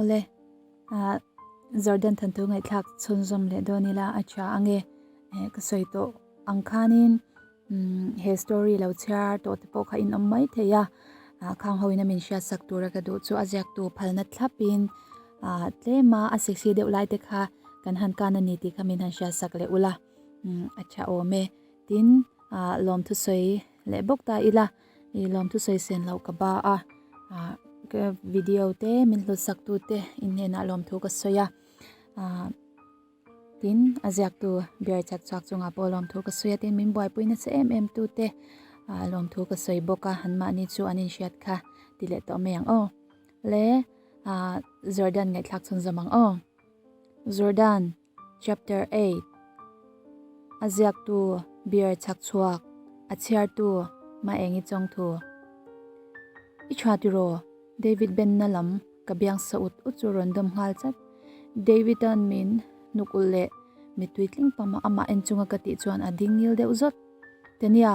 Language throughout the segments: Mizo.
Awle, ah Jordan thanthu ngaihthlak chhunzawm leh dawn ila a tha ange. Eh ka sawi tawh ang khanin umm he story lo chhiar tawh te pawh kha in awm mai thei a. Ah khang ho in a min hriat sak tura ka duh chu a ziaktu phalna thlapin ah tlema a sexy deuh lai te kha kan han kan a ni tih kha min han hriat sak leh ula. Umm a tha awm e. Tin ah lawmthu sawi leh bawk ta ila ih lawmthu sawi sen loh ka ba a ah ka video te min hlut sak tu te in hnenah lawmthu ka sawi a ah tin a ziaktu beer chak chhuak chungah pawh lawmthu ka sawi a tin min buaipui nasa em em tu te ah lawmthu ka sawi bawk a an mahni chu an inhriat kha ti leh tawh mai ang aw le ah Jordan ngaihthlak chhunzawm ang aw Jordan. Chapter 8 A ziaktu Beer chhak chhuak A chhiartu Maengi Chawngthu I tha tiraw? David benna lam ka biang sa ut ut chu rawn dawm nghal chat. David-a'n min hnuk ulh leh mittui tling pam a amah en chunga ka tih chuan a ding ngil deuh zawt. Tania,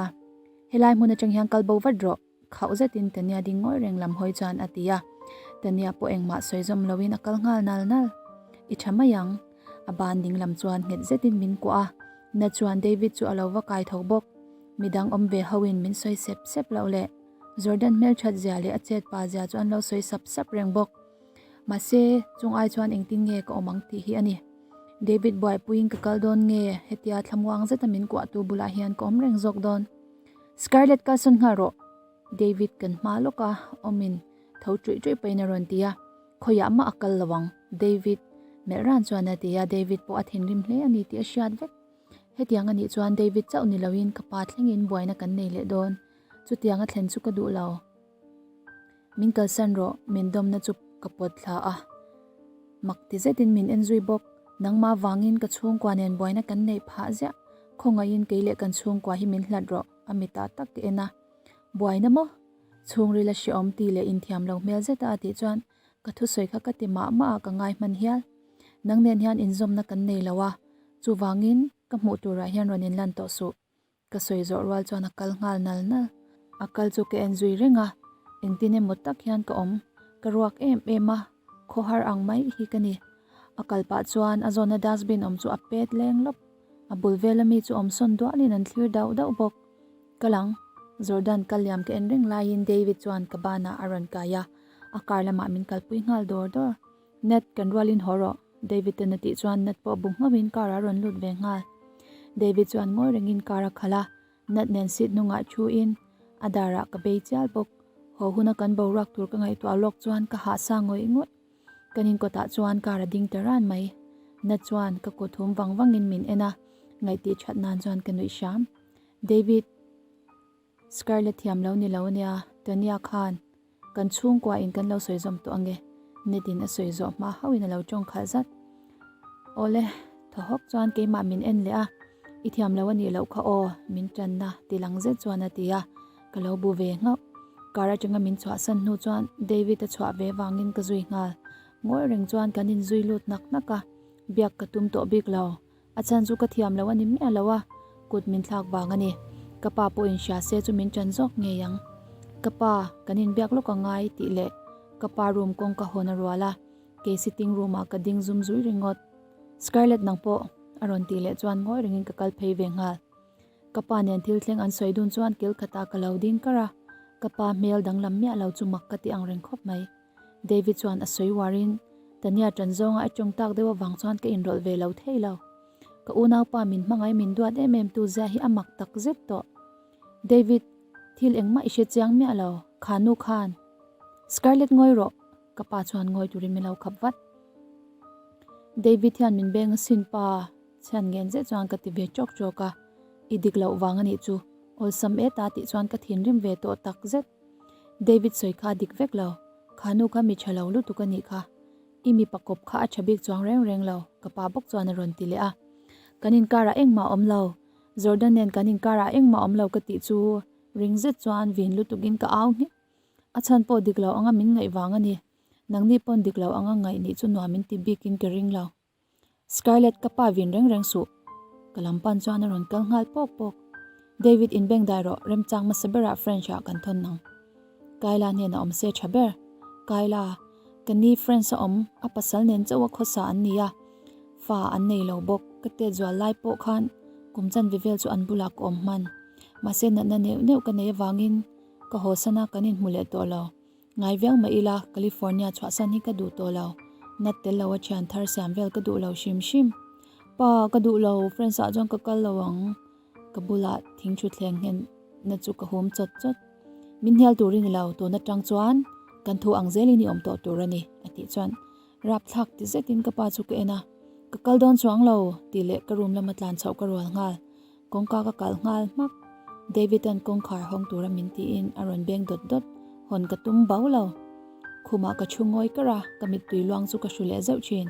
helai hmun atang hian kal bo vat rawh. Khauh zetin Tania ding ngawi reng lam hawi chuan a ti a. Tania pawh engmah sawi zawm loin a kal nghal nal nal. I tha mai ang. A ban ding lam chuan nghet zetin min kuah a. Na chuan David chu a lo va kai tho bawk. Midang awm ve hoin min sawi sep sep loh leh Jordan hmelthat zia leh a chet pa zia chu an lo sawi sap sap reng bawk. Mahse, chung ai chuan engtin nge ka awm ang tih hi a ni. David buaipuiin ka kal dawn nge hetia thlamuang zeta min kuahtu bulah hian ka awm reng zawk dawn. Scarlett kalsawn nghal rawh. David kan hma lawk a, awmin tho ṭuih ṭuih pahin a rawn ti a, khawiah mah a kal lo ang, David melh ran chuan a ti a, David pawh a thinrim hle a ni tih a hriat vek. Hetiang a nih chuan David chauh ni loin ka pa thlengin buaina kan nei leh dawn, chutiang a thlen chu ka duh lo. Min kalsan rawh, min dawmna chu ka pawt thla a. Mak ti zetin min en zui bawk. Nangmah vangin ka chhungkua nen buaina kan neih phah ziah. Khawngaihin kei leh kan chhungkua hi min hlat rawh, a mitah tak ka en a. Buaina maw? Chhungril a hreawm ti leh inthiam lo hmel zeta a tih chuan ka thusawi kha ka ti mah mah a ka ngai hman hial. Nang nen hian inzawmna kan nei lo a, chuvangin ka hmuh turah hian rawn inlan tawh suh. Ka sawi zawh rual chuan a kal nghal nal nal. A kal chu ka en zui reng a, engtin emaw tak hian ka awm. Ka ruak em em a, khawhar ang mai hi ka ni. A kal pah chuan a zawna dustbin awm chu a pet leng lawp. A bul vela mi chu awm sawn dualin an thlir dauh dauh bawk. Kal ang, Jordan kal liam ka en reng laiin David chuan ka banah a rawn kai a, a car lamah min kalpui nghal dawr dawr. Nat, kan rualin haw rawh, David ten a tih chuan Nat pawh bu nghauhin car a rawn lut ve nghal. David chuan ngawi rengin car a khalh a, Nat nen seat hnungah thuin a darah ka bei chial bawk. Haw huna kan boruak tur ka ngaihtuah lawk chuan ka hah sa ngawih ngawih. Kan inkawtah chuan car a ding ta ran mai. Nat chuan ka kut hum vang vangin min en a, ngaih tih that nan chuan ka nuih hram. David. Scarlett thiam lo ni lo ania, Tania khan kan chhungkua in kan lo sawi zawm tawh ange, Ned in a sawi zawh hma hauhin a lo tawng khalh zat. Awle, thaw hawk chuan keimah min en leh a, I thiam lo anih loh kha aw, min tanna ti lang zet chuan a ti a, ka lo bu ve nghauh. Car atanga min chhuahsan hnu chuan David a chhuah ve vangin ka zui nghal. Ngawi reng chuan kan inzui lut nak nak a, biak ka tum tawh bik lo. A chhan chu ka thiam lo a ni miah lo a, kut min thlak vang a ni. Ka pa pawhin hria se chu min ṭan zawk ngei ang. Ka pa, kan inbiak lawk a ngai tih leh ka pa room kawng ka hawn a rual a, kei sitting room ah ka ding zum zui ringawt. Scarlett nang pawh a rawn tih leh chuan ngawi rengin ka kal phei ve nghal. Ka pa nen thil thleng an sawi dun chuan kil khatah ka lo ding kar a, ka pa hmel danglam miah lo chu mak ka ti ang reng khawp mai. David chuan a sawi uarin, Tania ṭan zawnga a tawng tak deuh avang chuan ka inrawlh ve lo thei lo. Ka unaupa min hmangaih min duat em em tu zia hi a mak tak zet tawh. David, thil engmah i hre chiang miah lo, kha nu khan. Scarlett ngawi rawh, ka pa chuan ngawi turin min lo khap vat. David hian min beng a sin pa, chhian ngen zet chuan ka ti ve ṭawk ṭawk a, i dik loh vang a nih chu, awlsam e ta tih chuan ka thinrim ve tawh tak zet. David sawi kha a dik vek lo, kha nu kha mi tha lo lutuk a nih kha. I mipa kawp kha a tha bik chuang reng reng lo, ka pa bawk chuan a rawn ti leh a. Kan inkarah engmah a awm lo, Jordan nen kan inkarah engmah a awm lo ka tih chu ring zet chuan vin lutukin ka au nghek. A chhan pawh dik lo anga min ngaih vang a ni, nangni pawn dik lo anga ngaih nih chu nuam in ti bikin ka ring lo. Scarlett ka pa vin reng reng suh. Ka lam pan chuan a rawn kal nghal pawk pawk. David in beng dai rawh, remchang hmasa berah French ah kan thawn ang. Kayla hnenah awm se tha ber. Kayla. Ka ni France a awm, a pasal nen chauh a khawsa an ni a, fa an nei lo bawk. Ka tet zual lai pawh khan kum chanve vel chu an bulah ka awm hman. Mahse natna neuh neuh ka nei avangin ka haw sana kan inhmu leh tawh lo. Ngai viau mah ila California chhuahsan hi ka duh tawh lo. Nat tel lo a thian thar siam vel ka duh lo hrim hrim. Pa, ka duh lo, France ah chuan ka kal lo ang. Ka bulah thing thutthleng nghen na chu ka hum chawt chawt. Min hnial tur i ni lo, tun atang chuan kan thu ang zelin i awm tawh tur a ni, a tih chuan rapthlak ti zetin ka pa chu ka en a. Ka kal dawn chuang lo, tih leh ka room lama tlan chhoh ka rual nghal. Kawngka ka kalh nghal hmak. David-a'n kawngkhar hawng tura min tiin a rawn beng dawt dawt, hawn ka tum bau lo. Khumah ka thu ngawi kar a, ka mittui luang chu ka hru leh zeuh thin.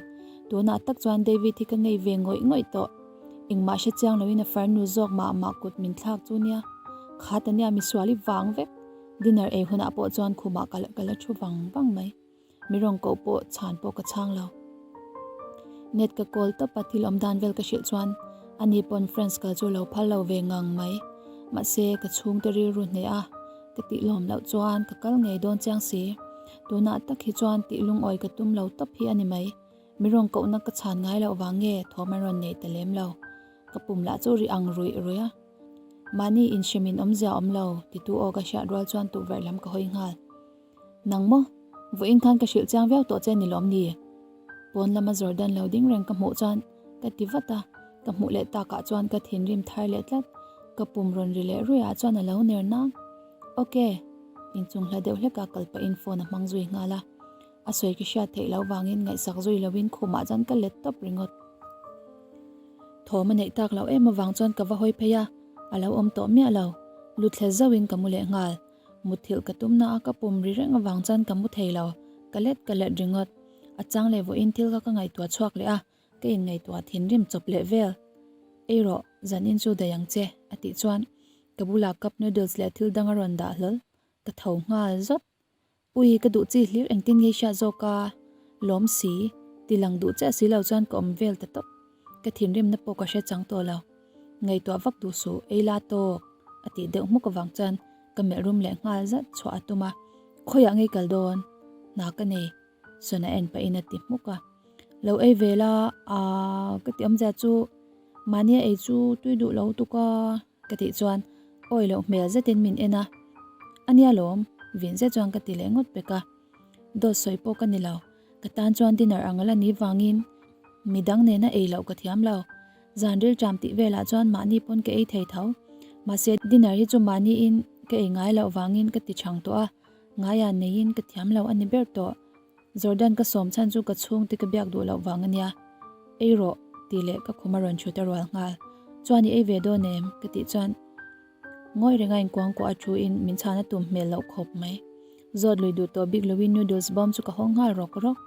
Tunah tak chuan David hi ka ngei ve ngawih ngawih tawh. Engmah hre chiang loin a farnu zawk mah mah kut min thlak chu nia. Khat ania misual i vang vek. Dinner ei hunah pawh chuan khumah ka ka la thu vang vang mai. Mi rawn koh pawh chhan pawh ka chhang lo. Net ka call tawp a thil awm dan vel ka hrilh chuan ani pawn friends kal chu lo phal lo ve ngang mai. Mahse ka chhungte rilru hneh a ka tih lawm loh chuan ka kal ngei dawn chiang si. Tunah tak hi chuan tih lungawi ka tum lo tawp hi a ni mai. Mi rawn kohna ka chhan ngai loh vang nge thawm an rawn nei ta lem lo. Ka pum lah chu ri ang ruih ruih a. Mahni inhremin awmzia awm lo titu aw ka hriat rual chuan tukverh lam ka hawi nghal. Nang maw? Vawiin khan ka hrilh chiang viau tawh che ni lawm ni? Pawn lama Jordan lo ding reng ka hmuh chuan ka ti vat a, ka hmuh leh takah chuan ka thinrim thar leh tlat. Ka pum rawn ri leh ruihah chuan a lo ner nang. Ok. Inchung hla deuh hlekah kal pahin phone a hmang zui nghal a. A sawi ka hriat theih loh vangin ngaihsak zui loin khumah chuan ka let tawp ringawt. Thawm a neih tak loh em avang chuan ka va hawi phei a, a lo awm tawh miah lo. Luthle zauhin ka mu leh nghal. Mutthilh ka tum na a ka pum ri reng avang chuan ka mu thei lo, ka let ka let ringawt. A chang leh vawiin thil kha ka ngaihtuah chhuak leh a, ka inngaihtuah thinrim chawp leh vel. Ei rawh, zanin chu daih ang che, a tih chuan ka bulah cup noodles leh thil dang a rawn dah hlawl. Ka tho nghal zawt. Ui, ka duh chi hlir engtin nge hriat zawk a? Lawm si, ti lang duh chiah si lo chuan ka awm vel ta tawp. Ka thinrimna pawh ka hre chang tawh lo. Ngaihtuah vak duh suh, ei la tawk, a tih deuh hmuk avang chuan ka melh rum leh nghal zat chhuah a tum a. Khawiah ngei kal dawn? Hna ka nei, Sona en pahin a ti hmuk a. Lo ei ve la, aaa ka ti awmzia chu mahnia ei chu tui duh lo tuk a. Ka tih chuan awi loh hmel zetin min en a, a nia lawm, vin zet chuan ka ti leh ngawt pek a. Dawt sawi pawh ka ni lo, ka tan chuan dinner ang ala ni vangin midang nena ei loh ka thiam lo. Zan rilṭam tih velah chuan mahni pawn ka ei thei tho. Mahse dinner hi chu mahniin ka ei ngai loh vangin ka ti chhang tawh a, ngaia neiin ka thiam lo a ni ber tawh. Jordan ka sawm chhan chu ka chhungte ka biak duh loh vang a nia. Ei rawh, tih leh ka khum a rawn chhut a rual nghal. Chuan i ei ve dawn em? ka tih chuan ngawi renga inkuang kuah a thu in min chhan a tum hmel loh khawp mai. Zawt lui duh tawh bik loin noodles bawm chu ka hawng nghal rawk rawk.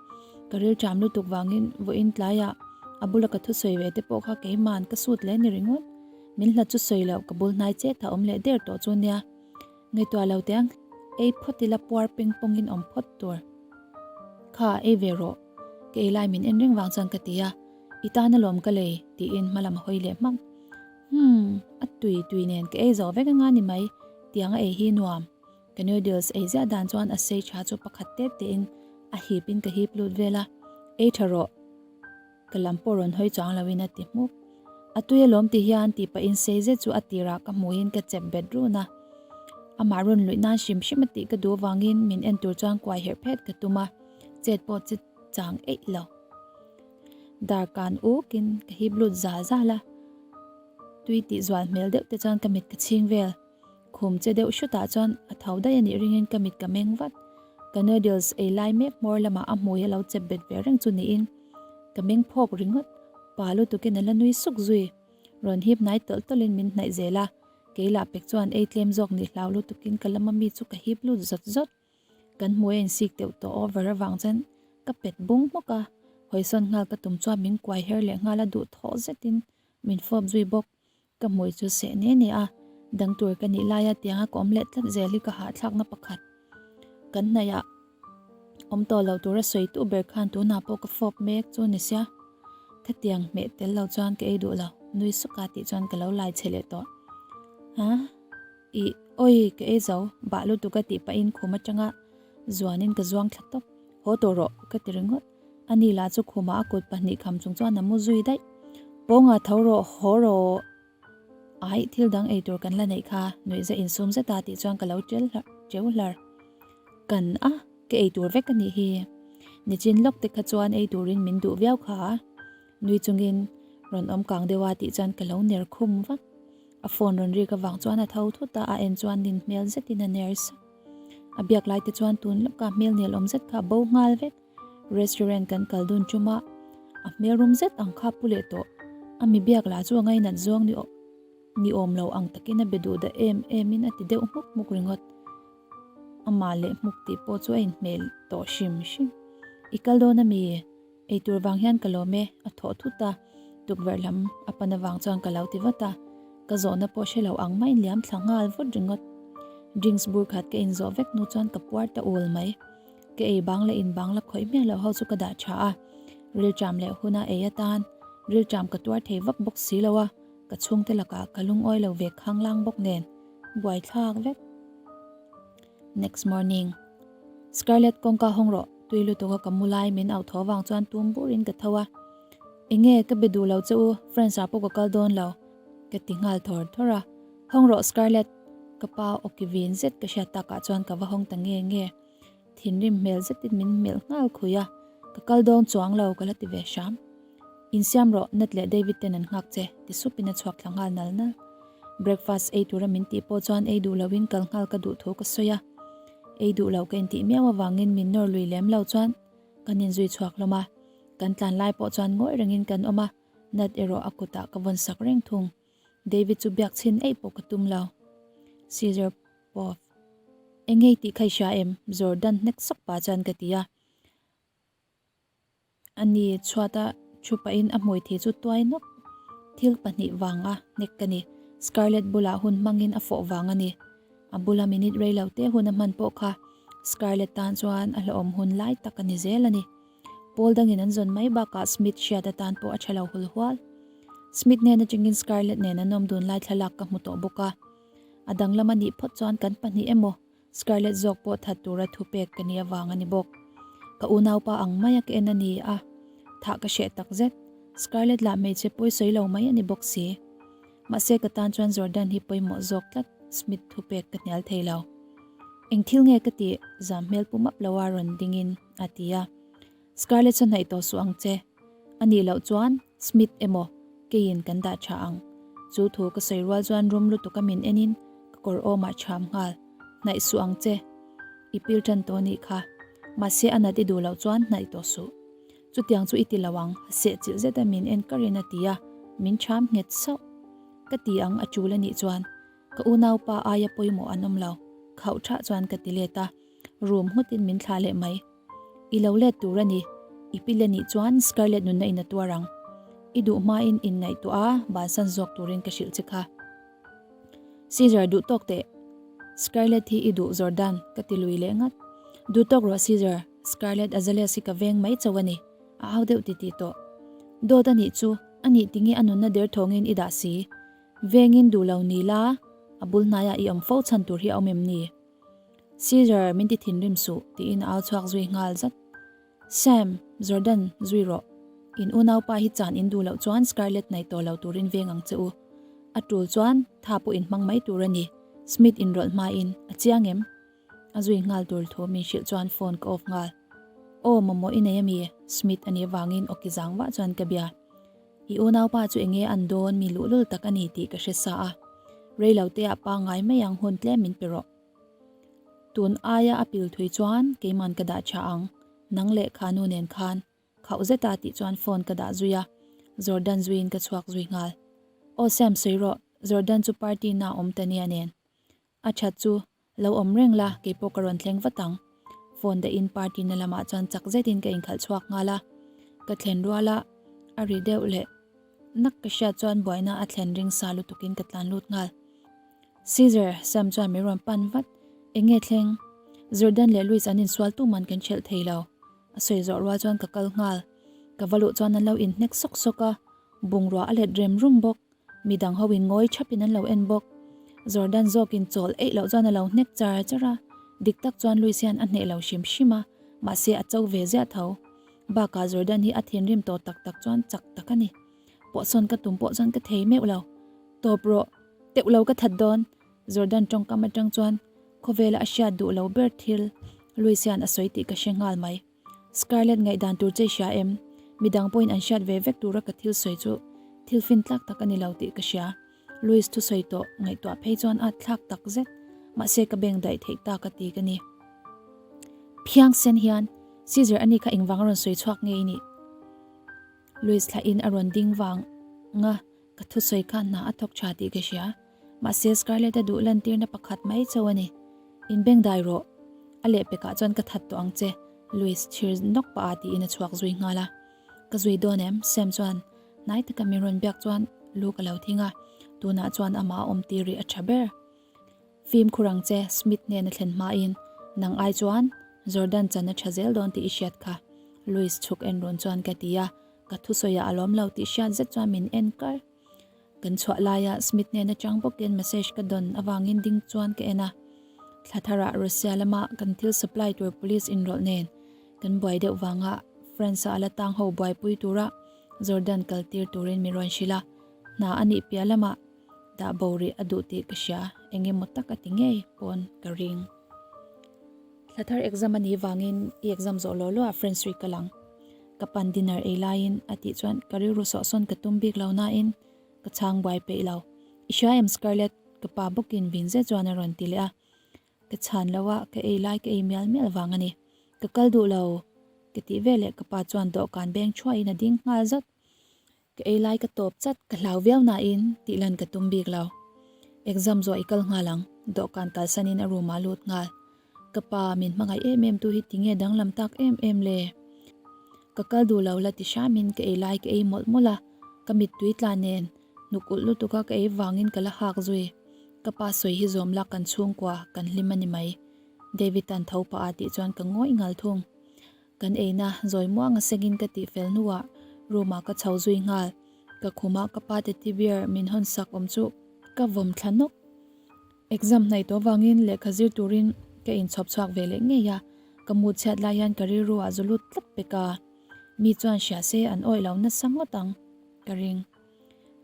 Ka ril ṭam lutuk vangin vawiin tlaiah a bula ka thusawi ve te pawh kha keima'n ka sut leh ni ringawt. Min hlat chu sawi loh ka bul hnai chet a awm leh der tawh chu nia. Ngaihtuah lo teh ang, ei phawt ila puar peng pawngin awm phawt tur. Kha, ei ve rawh. Ka ei lai min en reng vang chuan ka ti a, I tan alawm ka lei, tiin hma lam a hawi leh hmak. Hmm, a tui tui nen ka ei zawh vek anga ni mai, tiang a ei hi nuam. Ka noodles ei ziah dan chuan a sei tha chu pakhat tep tein a hip in ka hip lut vel a, Ei tha rawh. Ka lam pawh rawn hawi chuang loin a ti hmuk. A tui alawm ti hian tih pahin sei zet chu a tirah ka hmuhin ka chep bet run a. Amah rawn luih nan hrim hrim a tih ka duh avangin min en tur chuan kuai herh phet ka tum a, chet pawh che chang eih lo. Dar kan ukin ka hip lut zal zal a, tui tih zual hmel deuh te chuan ka mit ka chhing vel. Khum che deuh hrutah chuan a tho daih a nih ringin ka mit ka meng vat. Ka noodles ei lai mek hmawr lamah a hmui a lo chep bet ve reng chu niin ka meng phawk ringawt. Pa lutukin a la nui suk zui. Rawn hip hnai tawlh tawlhin min hnaih zel a, kei lah pek chuan ei tlem zawk nih hlau lutukin ka lama mi chu ka hip lut zawt zawt. Kan hmui a insik deuh tawh over avang chuan ka pet bung hmawk a, hawisawn nghal ka tum chuan min kuai her leh nghal a duh thawh zetin min fawp zui bawk. Ka hmui chu seh ne ne a, dang tur ka nih laia tianga ka awm leh tlat zel hi ka hahthlakna pakhat. Kan hnaihah awm tawh lo tura sawi tu ber khan tunah pawh ka fawp mek chu ni sia. Khatiang hmeh tel lo chuan ka ei duh lo, nui suka tih chuan ka lo lai che leh tawh. Ha? Ih, awi ka ei zo, bah lutuk a tih pahin khum atanga zuanin ka zuang thla tawp. Haw tawh rawh, ka ti ringawt. Ani lah chu khumah a kut pahnih kham chung chuan a mu zui daih. Pawnga tho rawh, haw rawh. Aih, thil dang ei tur kan la neih kha, nuihza insum zeta tih chuan ka lo tel hlar, teu hlar. Kan a, ka ei tur vek a nih hi. Nichin lawk te kha chuan ei turin min duh viau kha. Nui chungin rawn awm kang deuh a tih chuan ka lo ner khum vak. A phone rawn rik avang chuan a tho thut a, a en chuan nin hmel zetin a ner sak. A biak lai te chuan tun lawka hmel nel awm zet kha a bo nghal vek. Restaurant kan kal dun tum a, a hmel rum zet ang kha pu leh tawh. A mi biak lah chu a ngainat zawng ni ni awm lo ang takin a be duh dah em em in a ti deuh hmuk hmuk ringawt. Amah leh hmuk tih pawh chu a inhmel tawh hrim hrim. I kal dawn a mi? Eitur vang hian ka lawm e, a thawh thut a, tukverh lam a pan avang chuan ka lo ti vat a, ka zawhna pawh hre lo ang maiin liam thla nghal vut ringawt. Drinks bur khat ka inzawh vek hnu chuan ka puar ta ul mai. Ka ei bang leh in bang la khawih miah loh ho chu ka dah tha a, rilṭam leh huna ei atan rilṭam ka tuar thei vak bawk si lo a, ka chhungte lakah ka lungawi lo ve khanglang bawk nen buaithlak vek. Next morning. Scarlett kawngka hawng rawh, tui lutuk a ka mu lai min auh tho vang chuan tum burin ka tho a. Enge ka be duh lo che u, friends ah pawh ka kal dawn lo, ka ti nghal thawr thawr a. Hawng rawh Scarlett, ka pa awki vin zet ka hriat takah chuan ka va hawng ta nge nge. Thinrim hmel zetin min melh nghal khui a, ka kal dawn chuang lo ka la ti ve hram. Insiam rawh, Nat leh David ten an nghak che, ti supin a chhuak thla nghal nal nal. Breakfast ei tura min tih pawh chuan ei duh loin kal nghal ka duh thu ka sawi a. Ei duh lo ka intih miau avangin min nawr lui lem lo chuan kan inzui chhuak hlawm a. Kan tlan lai pawh chuan ngawi rengin kan awm a, Nat erawh a kutah ka vawn sak reng thung. David chu biak chhin eih pawh ka tum lo. Caesar Pov. Engei tih kha i hria em? Jordan hnek sawk pah chuan ka ti a. Ani chhuata thu pahin a hmui thi chu tuai nawk. Thil pahnih vanga hnek ka ni. Scarlett bulah hun hmangin a fawh vang a ni. A bula minute rei lo te hun a hman pawh kha Scarlett tan chuan a hlauhawm hun lai tak a ni zel a ni. Pawl dangin an zawn mai bakah Smith hriat atan pawh a tha lo hul hual. Smith nen atangin Scarlett nen an awm dun lai thlalak ka hmu tawh bawk a. A danglam a nih phawt chuan kan pahnih emaw Scarlett zawk pawh that tura thu pek ka nih avang a ni bawk. Ka unaupa ang maia ka en a ni a, thah ka hreh tak zet. Scarlett lah hmeichhe pawi sawi lo mai a ni bawk si. Mahse ka tan chuan Jordan hi pawimawh zawk tlat, Smith thu pek ka hnial thei lo. Eng thil nge ka tih? Zam hmel pu map loa rawn dingin a ti a. Scarlett chu hnaih tawh suh ang che. A nih loh chuan Smith emaw keiin kan dah tha ang. Chu thu ka sawi rual chuan rum lutuk a min enin ka kawr awmah chham nghal. Hnaih suh ang che. I pil tan tawh nih kha. Mahse a nat i duh loh chuan hnaih tawh suh. Chutiang chu i ti lo ang, sehchilh zeta min en karin a ti a, min chham nghet sauh. Ka ti ang a tul a nih chuan ka unaupa aia pawimawh an awm lo. Khauh thah chuan ka ti let a, rum nghutin min thlah leh mai. I lo let tur a ni. I pil a nih chuan Scarlett nunna in a tuar ang. I duh hmain inngaihtuah a, bansan zawk turin ka hrilh che kha. Caesar duh tawk teh. Scarlett hi i duh Jordan, ka ti lui leh ngat. Duh tawk rawh Caesar, Scarlett Azaleas hi ka veng mai chauh a ni. A au deuh ti ti tawh. Dawt a nih chu, a nih tinge a nunna der thawngin i dah si. Vengin duh lo ni la, a bul hnaiah i awm fo chhan tur hi a awm em ni? Caesar, min ti thinrim suh, tiin a au chhuak zui nghal zat. Sam, Jordan, zui rawh. In unaupa hi chan in duh loh chuan Scarlett naih tawh lo turin veng ang che u. A tul chuan tha pawh in hmang mai tur a ni, Smith inrawlh hmain, a chiang em? A zui nghal tur thu min hrilh chuan phone ka off nghal. Aw, mamawh i nei a mi? Smith a nih avangin awki zang vah chuan ka bia. I unaupa chu enge an dawn mi luhlul tak a ni tih ka hre sa a, reiloteah pangngai mai ang hun tlem min pe rawh. Tun aia a pil thui chuan keiman ka dah tha ang, nang leh kha nu nen khan khauh zeta tih chuan phone ka dah zui a, Jordan zuiin ka chhuak zui nghal. Aw Sam sawi rawh, Jordan chu party na awm ta nia nen. A that chu lo awm reng la, keipawh ka rawn thleng vat ang. Phone dahin party na lamah chuan chak zetin ka inkhalh chhuak nghal a, ka thlen rual a, a ri deuh leh nak ka hriat chuan buaina a thlen ring sa lutukin ka tlan lut nghal. Caesar, Sam chuan min rawn pan vat. Eng nge thleng? Jordan leh Louis an insual tu man kan hrelh thei lo. A sawi zawh rual chuan ka kal nghal. Ka va luh chuan an lo inhnek sawk sawk a, bungrua a let rem rum bawk. Midang ho in ngawi thapin an lo en bawk. Jordan zawkin chawl eih loh chuan a lo hnek char char a. Dik tak chuan Louis hian a hneh lo hrim hrim a. Mahse a cho ve ziah tho. Bakah Jordan hi a thinrim tawh tak tak chuan chak tak a ni. Pawhsawn ka tum pawh chuan ka thei meuh lo. Tawp rawh. Teuh lo ka that dawn. Jordan tawngkam atang chuan khawvela a hriat duh lo ber thil Louis hian a sawi tih ka hre nghal mai. Scarlett ngaihdan tur che i hria em? Midang pawhin an hriat ve vek tura ka thil sawi chu thil fin tlak tak a ni lo tih ka hria. Louis thusawi tawh ngaihtuah phei chuan a thlak tak zet. Mahse ka beng daih theih ta ka ti ka ni. Phiang sen hian Caesar ani kha engvang a rawn sawi chhuak nge i nih? Louis thlahin a rawn ding vang nga ka thusawi kha hna a thawk tha tih ka hria. Mahse Scarlett a duh lantirna pakhat mai chauh a ni. Inbengdai rawh. A lehpekah chuan ka that tawh ang che, Louis chhir nawk pah a tiin a chhuak zui nghal a. Ka zui dawn em? Sam chuan hnai taka min rawn biak chuan lu ka lo thing a, tunah chuan amah a awm tir rih a tha ber. Fimkhur ang che, Smith hnena thlen hmain nang ai chuan Jordan chan a tha zel dawn tih i hriat kha, Louis chhuk en run chuan ka ti a, ka thusawiah a lawm lo tih hriat zet chuan min en kar. Kan chhuah laia Smith hnena chang bawkin message ka dawn avangin ding chuan ka en a, thla tharah Russia lama kan thil supply tur police inrawlh nen kan buai deuh vanga France-a a la tang ho buaipui tura Jordan kal tir turin min rawn hrilh a, hna a nih piah lamah dah bo rih a duh tih ka hria, eng emaw tak a ti ngei pawn ka ring. Thla thar exam a nih vangin i exam zawh law law ah friends ri ka lang. Ka pan dinner ei laiin a tih chuan ka rilru sawhsawn ka tum bik lo nain ka chhang buai peih lo. I hria em Scarlett? Ka pa bawkin vin zet chuan a rawn ti leh a. Ka chhan lo a, ka ei lai ka ei mial mial vang a ni. Ka kal duh lo ka tih veleh ka pa chuan dawhkan beng thuahin a ding nghal zat. Ka ei lai ka tawp chat, ka hlau viau nain tih lan ka tum bik lo. Exam zawh i kal nghal ang, dawhkan kalsanin a room ah lut nghal. Ka pa min hmangaih em em tu hi tinge danglam tak em em le? Ka kal duh lo la ti hramin ka ei lai ka ei mawlh mawlh a, ka mittui tla nen hnuk ulh lutuk a ka ei vangin ka la hak zui. Ka pa sawi hi zawm lak kan chhungkua kan hlim a ni mai. David-a'n tho pah a tih chuan ka ngawih ngal thung. Kan eina zawi muang a sengin ka tih fel hnuah room ah ka chho zui nghal. Ka khumah ka pa teddy bear min hawn sak awm chu ka vawm thla nawk. Exam hnaih tawh vangin lehkha zir turin ka inchhawp chhuak ve leh ngei a, ka mut chhiat lai hian ka rilru ah zu lut tlat pek a. Mi chuan hria se an awih lo nasa ngawt ang ka ring.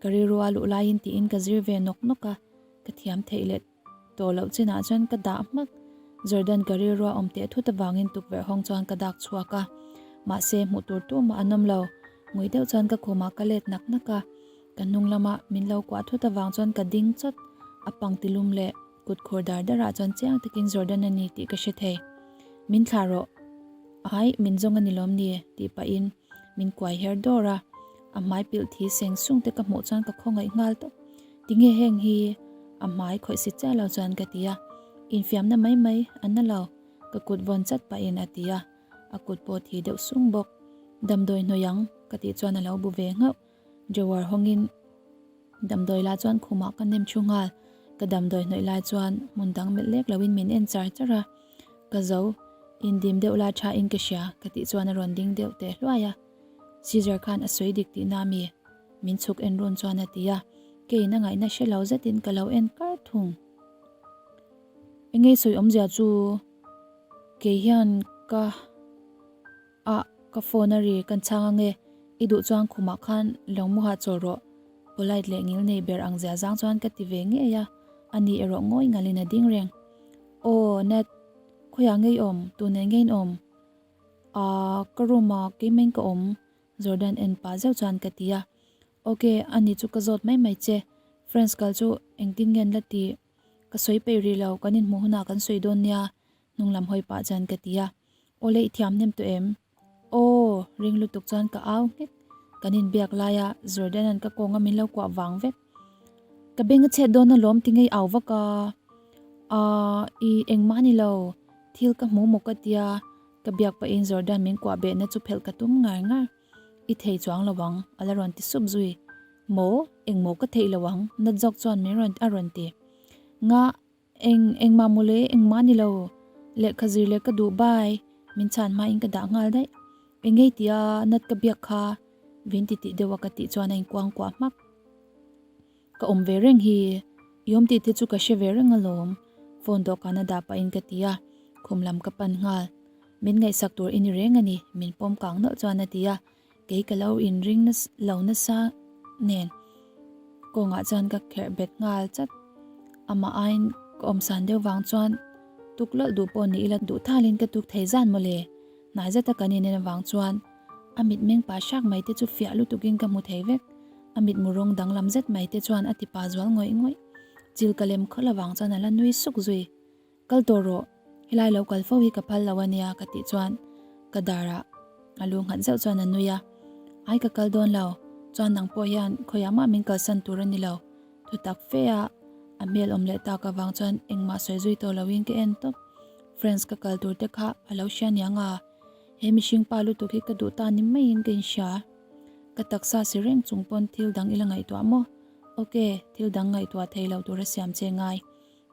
Ka rilru a luh laiin tiin ka zir ve nawk nawk a, ka thiam theih leh Tawh loh chinah chuan ka dah hmak. Jordan ka rilrua awm teh thut avangin tukverh hawng chuan ka dak chhuak a. Mahse, hmuh tur tumah an awm lo. Ngui deuh chuan ka khumah ka let nak nak a. Ka hnung lama min lo kuah thut avang chuan ka ding chawt. A pangti lum leh kut khur dar darah chuan chiang takin Jordan a ni tih ka hre thei. Min thlah rawh. Ai, min zawng a ni lawm ni? tih pahin min kuai her dawr a. A hmai pilh thi seng sung te ka hmuh chuan ka khawngaih nghal tawp. Tinge heng hi a hmai khawih si chiah lo chuan ka ti a, infiamna mai mai a na lo, ka kut vawn chat pahin a ti a, a kut pawh thi deuh sung bawk. Damdawi hnawih ang ka tih chuan a lo bu ve nghauh. Drawer hawngin damdawi lah chuan khumah ka nem thu nghal, ka damdawi hnawih lai chuan hmun dang melh lek loin min en char char a, ka zo indim deuh la tha in ka hria ka tih chuan a rawn ding deuh teh hluai a, Caesar khan a sawi dik tihna mi? Min chhuk en run chuan a ti a, keiin a ngaihna hre lo zetin ka lo en kar thung. Engei sawi awmzia chu kei hian ka ah ka phone a ri kan chhang ange, i duh chuan khumah khan lo mu hahchawl rawh polite leh ngil nei ber ang zia zang chuan ka ti ve ngei a, ani erawh ngawi ngalin a ding reng. Aw Nat, khawiah ngei awm, tunah ngeiin awm? Aaa ka room ah keimah in ka awm. Jordan en pah zeuh chuan ka ti a, Ok, ani chu ka zawt mai mai che, Friends kal chu engtin nge an la ti? Ka sawi peih rih lo, kan inhmuh hunah kan sawi dawn nia, hnung lam hawi pah chuan ka ti a, Awle i thiam hnem tawh em? Aw, ring lutuk chuan ka au nghek, kan inbiak laia Jordan-a'n ka kawnga min lo kuah vang vek. Ka beng a chhet dawn alawm ti ngei au vak a, Aaa, i engmah ni lo, thil ka hmu maw ka tia, Ka biak pahin Jordan min kuah behna chu phelh ka tum ngar ngar. I thei chuang lo ang, a la rawn ti sup zui. Maw? Eng maw ka theih lo ang? Nat zawk chuan min rawn a rawn ti. Nga, eng, engmah mawle, engmah ni lo. Lehkha zir leh ka duh bai, min chhan hmain ka dah nghal daih. Engei tia nat ka biak kha vin ti tih deuha ka tih chuan a inkuang kuah hmak. Ka awm ve reng hi, i awm tih te chu ka hre ve reng alawm, phone dawhkan a dah pahin ka ti a, khum lam ka pan nghal. Min ngaihsak tur i ni reng a ni, min pawm kang nawlh chuan a ti a. Kei ka lo inring lo nasa nen kawngah chuan ka kherh bet nghal chat. Amah aiin ka awmsan deuh vang chuan tuk lawlh duh pawh ni ila duh thalin ka tuk thei zan mawle. Hnai zeta kan inen avang chuan a mitmeng pa hrak mai te chu fiah lutukin ka hmu thei vek. A mitmu rawng danglam zet mai te chuan a ti pa zual ngawih ngawih. Chil ka lem khawlh avang chuan a la nui suk zui. Kal tawh rawh, helai lo kal fo hi ka phal lo a nia ka tih chuan ka darah a lu nghat zeuh chuan a nui a. Ai ka kal dawn lo, chuan nang pawh hian khawiah mah min kalsan tur a ni lo. Thu tak fe a a hmel awm leh tak avang chuan engmah sawi zui tawh loin ka en tawp. Friends ka kal tur te kha a lo hria niang a, he mihring pa lutuk hi ka duh ta ni maiin ka inhria. Ka taksa si reng chung pawn thil dang ila ngaihtuah maw? Ok, thil dang ngaihtuah thei lo tura siam che ngai.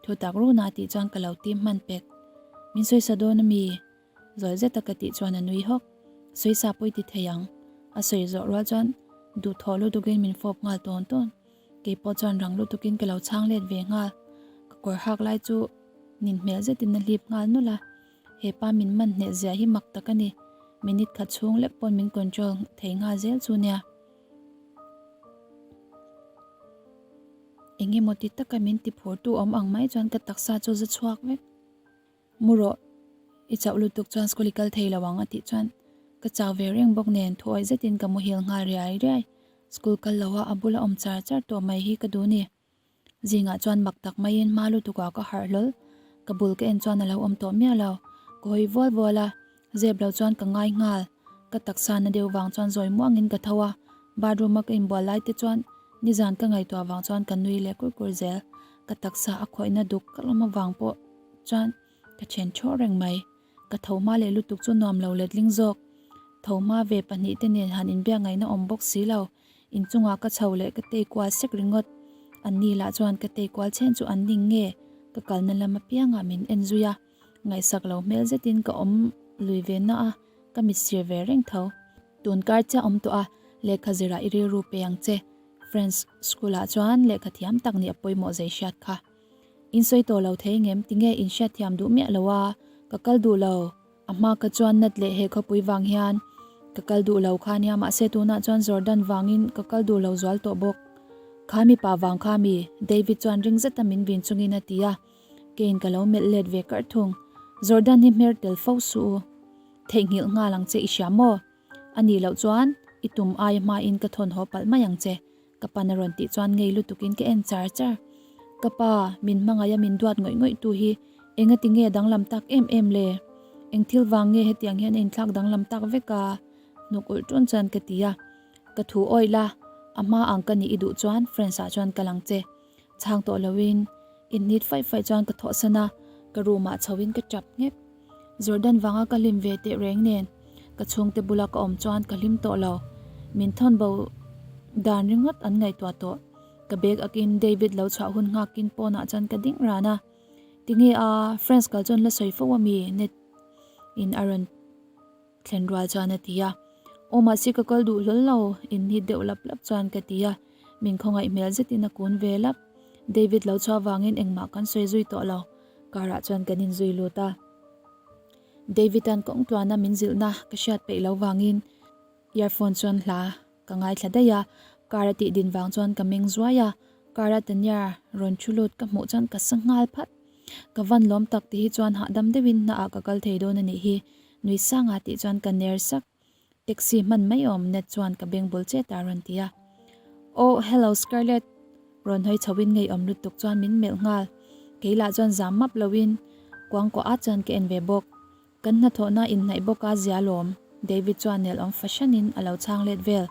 Thu tak runa tih chuan ka lo tim hman pek. Min sawisa dawn a mi? Zawi zeta ka tih chuan a nui hawk. Sawisa pawi ti thei ang. A sawi zawh rual chuan duhthawh lutukin min fawp nghal tawn tawn. Kei pawh chuan rang lutukin ka lo chhang let ve nghal. Ka kawr hak lai chu nin hmel zetin a hlip nghal nawlh a. He pa min man hneh zia hi mak tak a ni. Minute khat chhung lek pawn min control thei nghal zel chu nia. Eng emaw ti taka min ti phurtu awm ang mai chuan ka taksa chu za chhuak vek. Mu rawh, i chauh lutuk chuan school i kal thei lo ang a tih chuan ka chau ve reng bawk nen thuawih zetin ka muhil nghal riai riai. School kal loha a bula awm char char tawh mai hi ka duh ni. Zingah chuan mak tak maiin hma lutukah ka harh hlawl. Ka bul ka en chuan a lo awm tawh miah lo. Ka hawi vual vual a, zep lo chuan ka ngai nghal. Ka taksa na deuh vang chuan zawi muangin ka tho a, bathroom a ka inbual lai te chuan nizan ka ngaihtuah vang chuan ka nui leh kur kur zel. Ka taksa a khawihna duk ka lawm avang pawh chuan ka then thaw reng mai. Ka tho hma leh lutuk chu nuam lo letling zawk. Tho hma ve pahnihte nen han inbiak ngaihna awm bawk si lo. Inchungah ka chho leh ka tei kual sek ringawt. An ni lah chuan ka tei kual chhen chu an ning nge? Ka kalna lam apiangah min en zui a. Ngaihsak lo hmel zetin ka awm lui ve na a, ka mit sir ve reng tho. Tun kar chiah awm tawh a, lehkha zirah i rilru pe ang che. Friends school ah chuan lehkha thiam tak nih a pawimawh zei hriat kha. In sawi tawh lo thei ngem tinge in hriat thiam duh miah lo a, ka kal duh lo. A hma ka chuan nat leh he khawpui vang hian ka kal duh lo kha nia mahse tunah chuan Jordan vangin ka kal duh lo zual tawh bawk. Kha mipa vang kha mi? David chuan ring zeta min vin chungin a ti a, keiin ka lo melh let ve karh thung. Jordan hi hmer tel fo suh u. Theihnghilh nghal ang che i hria maw? A nih loh chuan i tum aia hmain ka thawn haw palh mai ang che. Ka pan a rawn tih chuan ngei lutukin ka en char char. Ka pa, min hmangaih a min duat ngawih ngawih tu hi enga ti nge danglam tak em em le? Eng thil vang nge hetiang hian a inthlak danglam tak vek a? Hnuk ulh ṭun chuan ka ti a. Ka thu awih la, a hma ang ka nih i duh chuan friends ah chuan kal ang che. Chhang tawh loin inhnit faih faih chuan ka thawhsan a, ka room ah chhoin ka tap nghek. Jordan vanga ka hlim ve teh reng nen ka chhungte bula ka awm chuan ka hlim tawh lo. Min thawn bo dan ringawt an ngaihtuah tawh. Ka bag akin David lo chhuah hun nghakin pawnah chuan ka ding ran a. Tinge a friends kal chuan la sawi fo ami net in a rawn thlen rual chuan a ti a. Aw mahse ka kal duh hlawl lo inhnit deuh lap lap chuan ka ti a. Min khawngaih hmel zetin a kun ve lap. David lo chhuah vangin engmah kan sawi zui tawh lo. Car ah chuan kan inzui lut a. David-a'n kawng tluana min zilhna ka hriat peih lo vangin earphone chuan hla ka ngaithla daih a, car a tih din vang chuan ka meng zuai a, car a Tanya rawn thu lut ka hmuh chuan ka sa nghal phat. Ka van lawm tak ti hi chuan hahdam deuhin hna ah ka kal thei dawn a nih hi, nui sanga tih chuan ka ner sak. Taxi hman mai awm net chuan ka beng bul chet a rawn ti a. Oh, hello Scarlett! Rawn hawi chho in ngeiawm lutuk chuan min melh nghal. Kei lah chuan zam map lo in kuangkuah at chuan ka en ve bawk. Kan hnathawhna inhnaih bawk a zia lawm, David chuan nelawm fahran in a lo chhang let vel.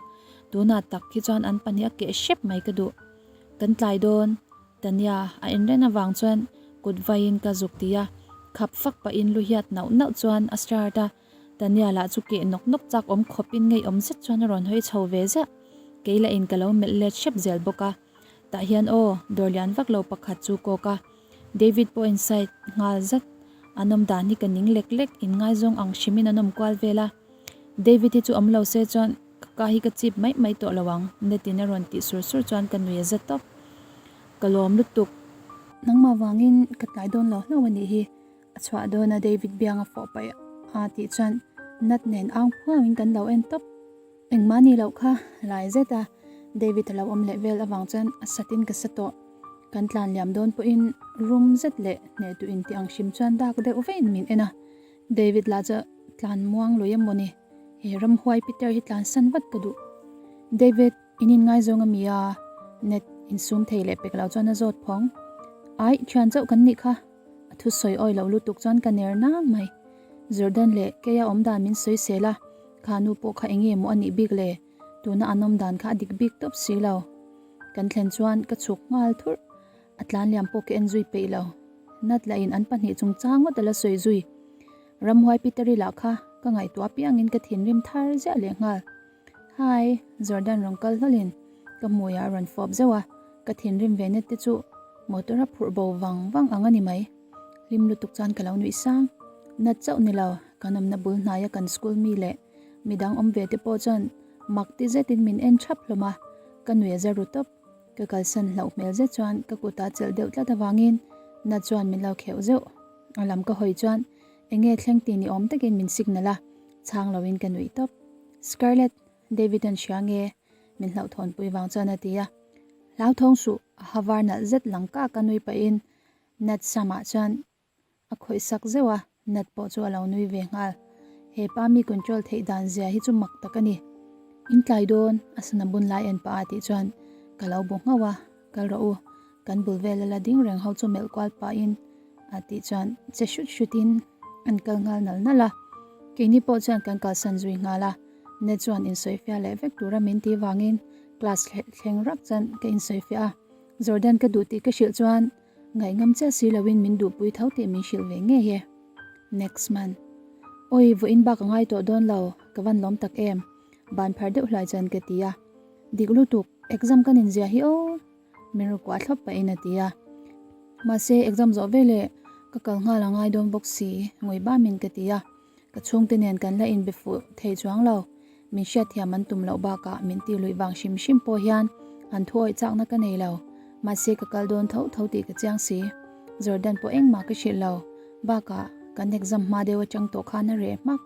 Tunah tak khi chuan an pahnih a keh hrep mai ka duh. Kan tlai dawn, Tania a inren avang chuan kut vaiin ka zuk ti a. Khap fak pahin lu hiat nauh nauh chuan a start a. Tania lah chu keh nawk nawk chak awm khawp in ngeiawm zet chuan a rawn hawi chho ve ziah. Kei lah in ka lo melh let hrep zel bawk a. Tah hian aw, dawr lian vak lo pakhat chu kawk a. David pawh inside nghal zat. An awm dan hi ka ning lek lek, in ngaizawng ang hrim in an awm kual vel a. David hi chu awm lo se chuan ka ka hi ka chip mai mai tawh lo ang, net in a rawn tih sur sur chuan ka nui a za tawp. Ka lawm lutuk. Nangmah vangin ka tlai dawn lo hlauh a nih hi. A chhuah dawn a David bianga fawh paih A tih chuan Nat nen ang phuauin kan lo en tawp. Engmah ni loh kha lai zet a, David a lo awm leh vel avang chuan a satin ka sa tawh. Kan tlan liam dawn pawhin rum zet leh hneh duh in ti ang hrim chuan dak deuh veiin min en a. David lah chu tlan muang lui emaw ni, he ramhuai Peter hi tlan san vat ka duh. David, in inngaizawng a mi a? Net insum thei leh pek lo chuan a zawt phawng. Aih, thian chauh kan nih kha. A thusawi awi loh lutuk chuan ka ner nang mai. Jordan leh keia awm dan min sawi sel a, kha nu pawh kha enge maw a nih bik le? Tuna an awm dan kha a dik bik tawp si lo. Kan thlen chuan ka chhuk nghal thurh. A tlan liam pawh ka en zui peih lo. Nat lahin an pahnih chungchang ngawt a la sawi zui. Ramhuai Peter-i lah kha ka ngaihtuah apiangin ka thinrim thar ziah leh nghal. Hi, Jordan rawn kal hlawlin ka hmuiah a rawn fawp zeuh a, ka thinrim ve net te chu motor a phurh bo vang vang ang a ni mai. Hlim lutuk chuan ka lo nuih sang. Nat chauh ni lo, kan awmna bul hnaia kan school mi leh midang awm ve te pawh chuan mak ti zetin min en thap hlawm a, ka nui a za ru tawp. Ka kalsan hlauh hmel zet chuan ka kutah chelh deuh tlat avangin Nat chuan min lo kheuh zeuh. A lam ka hawi chuan eng nge thleng tih ni awm takin min signal a, chhang loin ka nuih tawp. Scarlett, David an hria nge? Min hlauhthawnpui vang chuan a ti a. Hlauthawng suh, a ha var nalh zet lang kak a nui pahin Nat samah chuan a khawih sak zeuh a, Nat pawh chu a lo nui ve nghal. He pa mi control theih dan zia hi chu mak tak a ni. In tlai dawn, a sana bun lai en pah a tih chuan ka lo bu nghauh a, kal rawh u, kan bul vel a la ding reng ho chu melh kual pahin a tih chuan che hrut hrutin an kal nghal nal nal a. Keini pawh chuan kan kalsan zui nghal a, Nat chuan insawifiah leh vek tura min tih vangin class thleng rak chuan ka insawifiah a, Jordan ka duh tih ka hrilh chuan Ngaihngam chiah si loin min duhpui tho tih min hrilh ve ngei e. Next month. Awi, vawiin bak a ngai tawh dawn lo, ka van lawm tak em. Ban phar deuh hlai chuan ka ti a. Dik lutuk, exam ka nin zia hi aw. Min ru kuah thlawp pahin a ti a. Mahse, exam zawh veleh ka kal nghal a ngai dawn bawk si, ngawi bamin ka ti a. Ka chhungte nen kan la inbe fuh thei chuang lo. Min hriatthiam an tum loh bakah min tih luih vang hrim hrim pawh hian an thu awih chakna ka nei lo. Mahse ka kal dawn tho tho tih ka chiang si. Jordan pawh engmah ka hrilh lo. Bakah kan exam hma deuh atang tawh khan a reh hmak.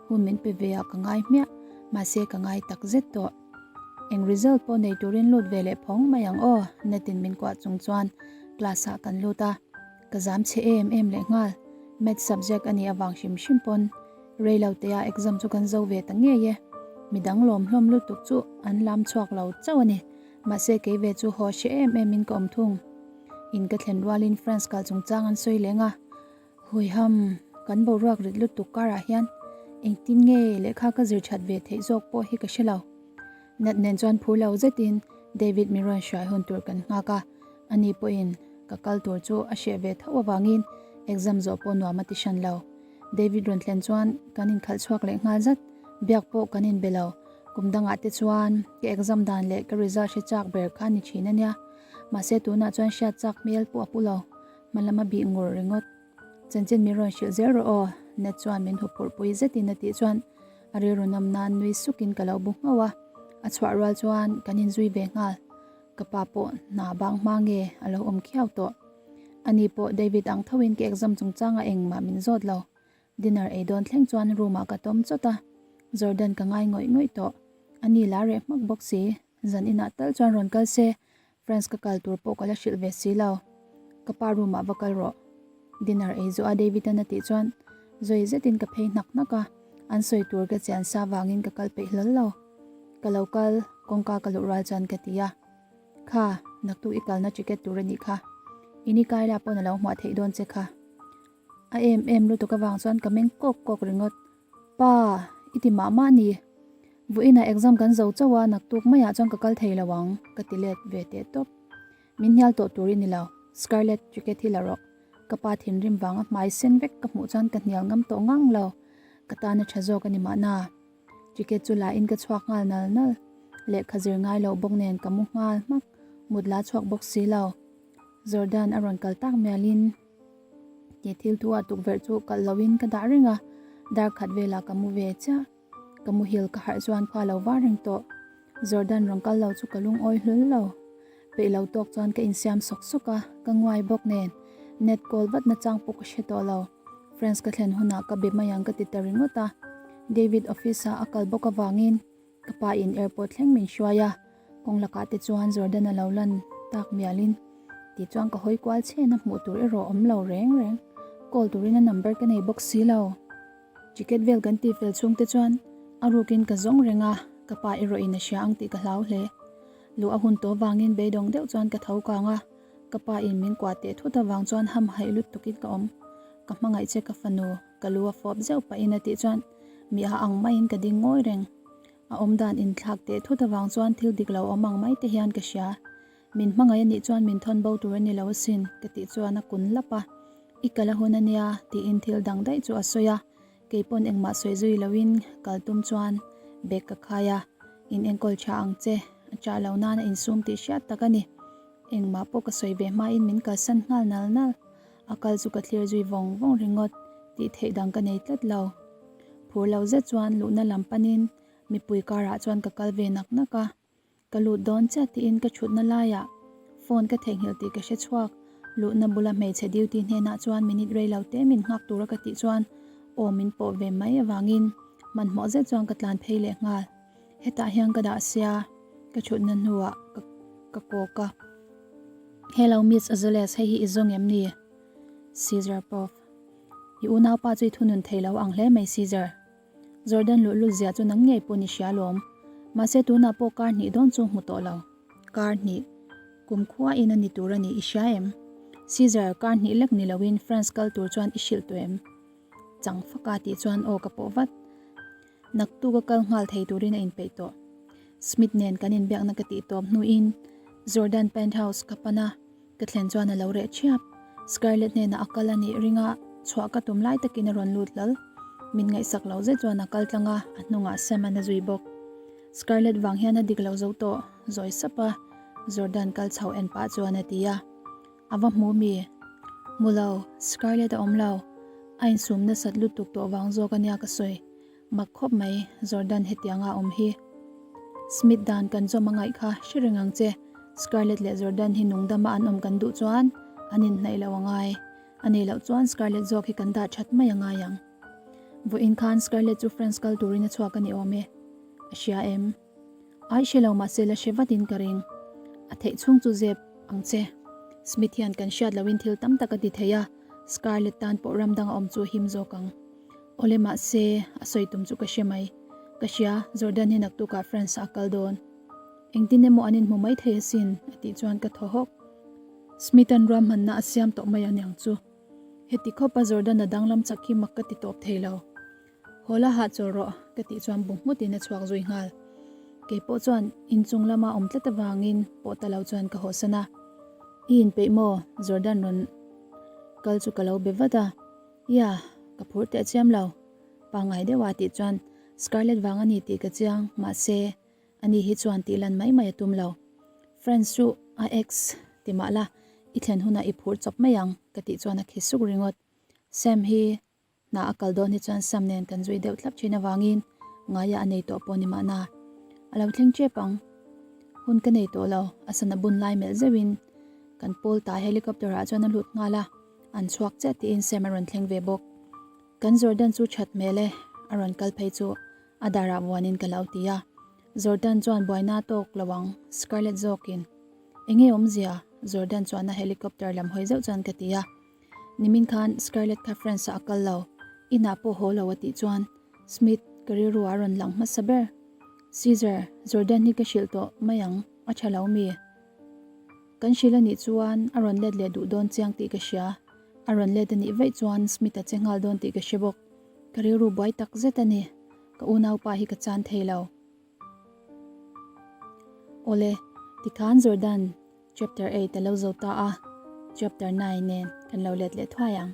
Hun min pe ve ah ka ngai hmiah. Mahse ka ngai tak zet tawh. Eng result pawh nei turin lut ve leh phawng mai ang aw, Natin min kuah chung chuan class ah kan lut a. Ka zam chhe em em leh nghal. Maths subject a nih avang hrim hrim pawn rei lo te ah exam chu kan zo ve ta ngei e. Midang lawm hlawm lutuk chu an lam chhuak lo chauh a ni. Mahse kei ve chu haw hre em em in ka awm thung. In ka thlen rualin France kal chungchang an sawi leng a. Huiham, kan boruak rit lutuk karah hian engtin nge lehkha ka zir that ve theih zawk pawh hi ka hre lo. Nat nen chuan phur lo zetin David min rawn hruai hun tur kan nghak a, ani pawhin ka kal tur chu a hreh ve tho avangin exam zawh pawh nuam a ti hran lo. David rawn thlen chuan kan inkhalh chhuak leh nghal zat, biak pawh kan inbe lo. Kum dangah te chuan ka exam dan leh ka result hre chak ber kha a ni thin a nia, mahse tunah chuan hriat chak hmel pawh a pu lo, hma lama bih ngur ringawt. Chanchin min rawn hrilh zel rawh aw, Nat chuan min huphurh pui zetin a tih chuan a rilru nawm nan nui sukin ka lo bu nghauh a, a chhuah rual chuan kan inzui ve nghal. Ka pa pawh hna bang hma nge a lo awm khiau tawh. Ani pawh David ang thoin ka exam chungchangah engmah min zawt lo. Dinner ei dawn thleng chuan room ah ka tawm chawt a, Jordan ka ngai ngawih ngawih tawh. Ani la reh hmak bawk si, zan inah tal chuan rawn kal se, France ka kal tur pawh ka la hrilh ve si lo. Ka pa room ah va kal rawh. Dinner ei zawh a David an a tih chuan zawi zetin ka phei hnak hnak a, an sawi tur ka chian sa vangin ka kal peih hlawl lo. Ka lo kal, kawngka ka luh rual chuan ka ti a. Kha, naktuk i kalna ticket tur a nih kha. In i kai la pawn a lo hmuah theih dawn che kha. A em em lutuk avang chuan ka meng kawk kawk ringawt. Pa, i ti mah mah ni. Vawiinah exam kan zo chauh a, naktuk maiah chuan ka kal thei lo ang, ka ti let ve teh tawp. Min hnial tawh tur i ni lo, Scarlett, ticket hi la rawh. Ka pa thinrim vanga hmai sen vek ka hmuh chuan ka hnial ngam tawh ngang lo. Ka tan a tha zawk a ni mahna. Ticket chu la in ka chhuak nghal nal nal. Lehkha zir ngai loh bawk nen ka mu nghal hmak, mut la chhuak bawk si lo. Jordan a rawn kal tak mialin ke thil thu ah tukverh chu kalh loin ka dah reng a, dar khat velah ka mu ve chiah. Ka muhil ka harh chuan khua lo var reng tawh. Jordan rawn kal lo chu ka lungawi hlul lo. Peih lo tawk chuan ka insiam sawk sawk a, ka nguai bawk nen net call vat nachang pawh ka hre tawh lo. France ka thlen hunah ka be mai ang ka ti ta ringawt a. David office ah a kal bawk avangin ka pa in airport thleng min hruai a, kawng lakah te chuan Jordan a lo lan tak mialin ti chuan ka hawi kual chhen a hmuh tur erawh awm lo reng reng. Call turin a number ka nei bawk si lo. Ticket vel kan tih fel chhung te chuan a rukin ka zawng reng a, ka pa erawh in a hria ang tih ka hlau hle. Luh a hun tawh vangin beidawng deuh chuan ka tho kang a, ka pa in min kuah teh thut avang chuan hamhaih lut tukin ka awm. Ka hmangaih che ka fanu, ka lu a fawp zeuh pahin a tih chuan mi a ang maiin ka ding ngawi reng. A awmdan inthlak teh thut avang chuan thil dik lo awm ang mai te hian ka hria. Min hmangaih a nih chuan min thawn bo tur a ni lo asin, ka tih chuan a kun lap a. I kal a hun a nia, tiin thil dang daih chu a sawi a. Kei pawn engmah sawi zui loin kal tum chuan bag ka khai a, In enkawl tha ang che, a chah lo nan a insum tih hriat tak a ni. Engmah pawh ka sawi ve hmain min kalsan nghal nal nal. A kal chu ka thlir zui vawng vawng ringawt, tih theih dang ka nei tlat lo. Phur lo zet chuan luhna lam panin mipui karah chuan ka kal ve nak nak a. Ka lut dawn chiah tiin ka thutna laiah phone ka theihnghilh tih ka hre chhuak. Luhna bula hmeichhe duty hnenah chuan minute rei lo te min nghak tura ka tih chuan aw min pawh ve mai avangin hmanhmawh zet chuan ka tlan phei leh nghal. Hetah hian ka dah sia ka thutna hnuah ka ka kawk a. Hello Miss Azules hei hi i zawng em ni? Caesar Prof. I unaupa chu i thunun thei lo ang hle mai Caesar. Jordan luhlul zia chu nang ngei pawh ni hria lawm. Mahse tunah pawh kar hnih dawn chu hmu tawh lo. Kar hnih. Kum khua in a ni tur a ni i hria em? Caesar, kar hnih lek ni loin France kal tur chuan i hrilh tawh em? Chang faka tih chuan aw ka pawh vat. Naktuk a kal nghal thei turin a inpeih tawh. Smith nen kan inbiakna ka tih tawp hnuin Jordan penthouse ka pan a. Ka thlen chuan a lo reh thiap. Scarlett hnenah a kal a nih ringa chhuah ka tum lai takin a rawn lut lal. Min ngaihsak lo zet chuan a kal tlang a, a hnungah Sam an a zui bawk. Scarlett vang hian a dik lo zo tawh, zawi sap a, Jordan kal chho en pah chuan a ti a. A va hmu mi? Hmu lo, Scarlett a awm lo. A insum nasat lutuk tawh vang zawk a nia ka sawi. Mak khawp mai, Jordan hetianga a awm hi. Smith dan kan zawm a ngaih kha hre reng ang che. Scarlett leh Jordan hi nungdama an awm kan duh chuan an inhnaih loh a ngai. A nih loh chuan Scarlett zawk hi kan dah that mai a ngai ang. Vawiin khan Scarlett chu France kal turin a chhuak a ni awm e. A hria em? Ai hre lo mahse la hre vatin ka ring. A theih chhung chu zep ang che. Smith hian kan hriat lohin thil tam tak a ti thei a, Scarlett tan pawh ram dang a awm chu a him zawk ang. Awle mahse, a sawi tum chu ka hre mai. Ka hria, Jordan hi naktukah France ah a kal dawn. Engtin emaw an inhmu mai thei asin, a tih chuan ka thaw hawk. Smith-a'n ruahmanna a siam tawh mai aniang chu. Heti khawpa Jordan-a danglam chak hi mak ka ti tawp thei lo. Haw la hahchawl rawh, ka tih chuan bu nghutin a chhuak zui nghal. Kei pawh chuan inchung lama awm tlat avangin pawh ta lo chuan ka hawhsan a. I inpeih maw? Jordan rawn kal chu ka lo be vat a. Ia, ka phur teh chiam lo. Pangngai deuh a tih chuan Scarlett vang a ni tih ka chiang, mahse, ani hi chuan tih lan mai mai a tum lo. Friends chu a ex ti mah la, i thlen hunah i phur chawp mai ang, ka tih chuan a khi suk ringawt. Sam hi hna a kal dawn hi chuan Sam nen kan zui deuh thlap thin avangin ngaia a nei tawh pawh ni mahna. A lo thleng tep ang. Hun ka nei tawh lo, a sana bun lai melh zeuhin kan pawl ta helicopter ah chuan a lut nghal a. An chhuak chiah tiin Sam a rawn thleng ve bawk. Kan Jordan chu that hmel e, a rawn kal phei chu a darah vuanin ka lo ti a. Jordan chuan buaina a tawk lo ang, Scarlett zawkin. Enge awmzia? Jordan chuan a helicopter lam hawi zeuh chuan ka ti a. Nimin khan Scarlett kha France ah a kal lo, inah pawh haw lo a tih chuan Smith ka rilru ah a rawn lang hmasa ber. Caesar, Jordan hi ka hrilh tawh mai ang, a tha lo mi? Kan hrilh a nih chuan a rawn let leh duh dawn chiang tih ka hria. A rawn let a nih vaih chuan Smith a che nghal dawn tih ka hre bawk. Ka rilru buai tak zet a ni. Ka unaupa hi ka chan thei lo. Awle, tikhan Jordan chapter 8 a lo zo ta a, chapter 9 nen kan lo let leh thuai ang.